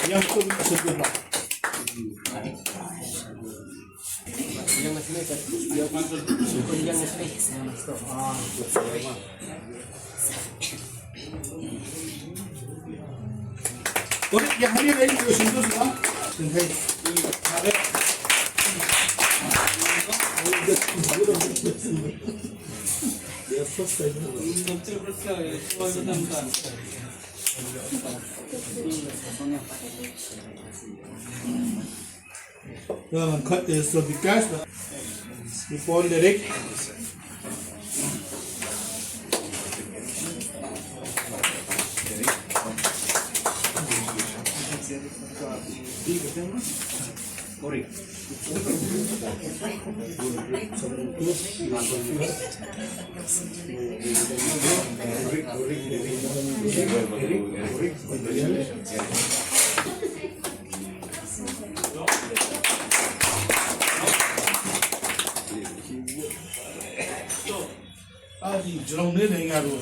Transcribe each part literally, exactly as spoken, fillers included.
Yang tu sempurna. Yang masih ni, yang masih ni. Oi, yang hari ni, yang sentuh semua. Sentuh. Ïa, ngan khot ïa i Sophie Cash, ïa i Paul Derek. Adi jrong ne ne nga ruh.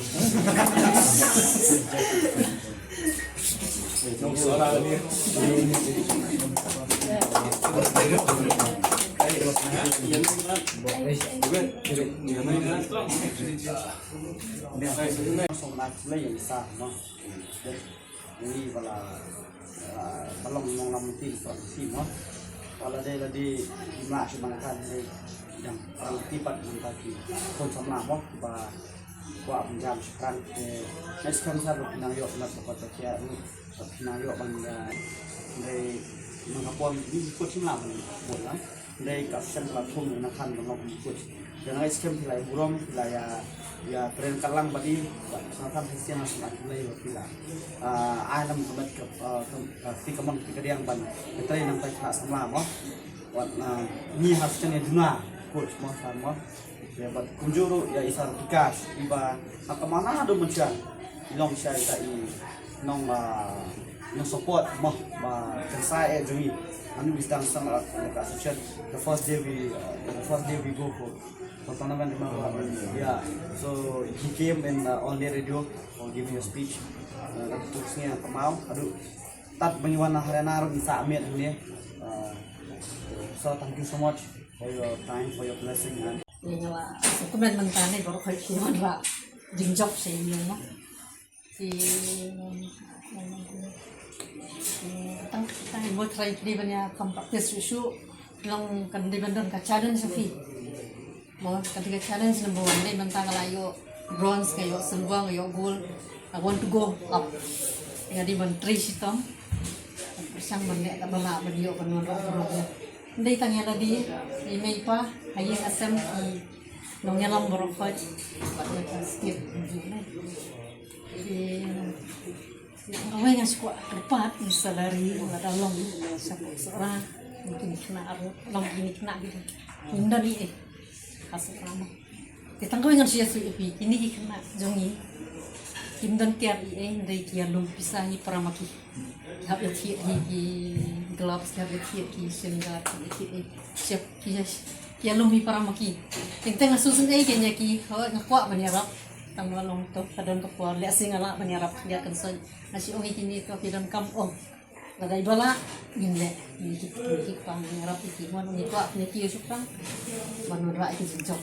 Nong sala ni. Song na khlei ïa i Sa, no. Ngi ba la, ah, ba long nonglam lynti, nonglam lynti mo. Ba la dei, la dei, im lah shuh ban khan dei, dang ba la lynti pat nangta ki khun samla mo, ba kwah ban jam shaphrang te. Next time sa ba phin nang ïoh, na ba ka ta kia ruh, ba phin nang ïoh ban, ah, dei, nang ka pom, ni kut shim la ban bun lang. Dei ka shen la thum na khan ba nok ni kut. Dei na ka skem phi la ïa burom, phi la ïa, ïa kren ka lang ba di, ba sa tham phi sien na shen a phi la ïa phi la. Ah, ai lam ka met ka, ah, ka, ka phi ka mon phi ka diang ban. Ka trei nang tai khana samla mo. Wat na ni ha shen ïa duna kut mo sa mo. Ïa bad kumjuh ruh ïa i Sa Vikas, i ba ha ka mana do mynshuwa. I long shai ta i nong, ah, nong support mo ba kan sa eh jong i. Ani wi sdang sang, ah, ka association. The first day we, uh, the first day we go for, for tournament, remember? Yeah. So he came in, uh, on the radio for giving a speech. Uh, that took me a kamau. Aduh, tat bang i wan na Haryana ruh ngi sa miet hangne. Uh, so thank you so much for your time, for your blessing and Ïa nga la sngewkmen mynta ne baroh khoit ki wanrah jingjop sha ïing mo. Ki tang tang mo trai ki dei ban ïa kam practice shuh shuh. Long kan dei ban don ka challenge sha phi. Mo kan dei ka challenge number one, dei mynta nga la ïoh bronze, nga ïoh silver, nga ïoh gold. I want to go up. Nga dei ban trei shitom. Pyrshang ban leh da ba lah ban ïoh ban wanrah bronze. Dei tang ïa lade, i mei i pa, ha ïing ha sem ki nongïalam baroh khoit, bad ïa ka state kumjuh ne. Ki, ki tang kawei nga shu kwah kyrpad ïa salary lada long sha ka Sohra, ïa kine ki khynnah ruh, long kine ki khynnah ki. Ym don ei ei ha Sohra mo. Te tang kawei ngan shu ïathuh ïa phi, kine ki khynnah jong ngi kim don tiar ei ei, hynrei ki ïalum pisa hi para ma ki. Ki hap ïathied hi ki gloves, ki hap ïathied ki shin guard, ki hap ïathied hi ki shep, ki ïa, ki ïalum hi para ma ki. Teng teng nga sngewsynei kein ïa ki, hooid nga kwah ban ïarap. Tang ba long to, ka don ka por lehse nga lah ban ïarap, ki ïa kynsoit. Nga shu ong ïa kine to ki donkam ong. Lada i ba lah ngin leh, ngi ki, ngi ki kpa ngin ïarap ïa ki, mo ngi kwah ne ki ïa shaphrang ban wanrah ïa ki jingjop.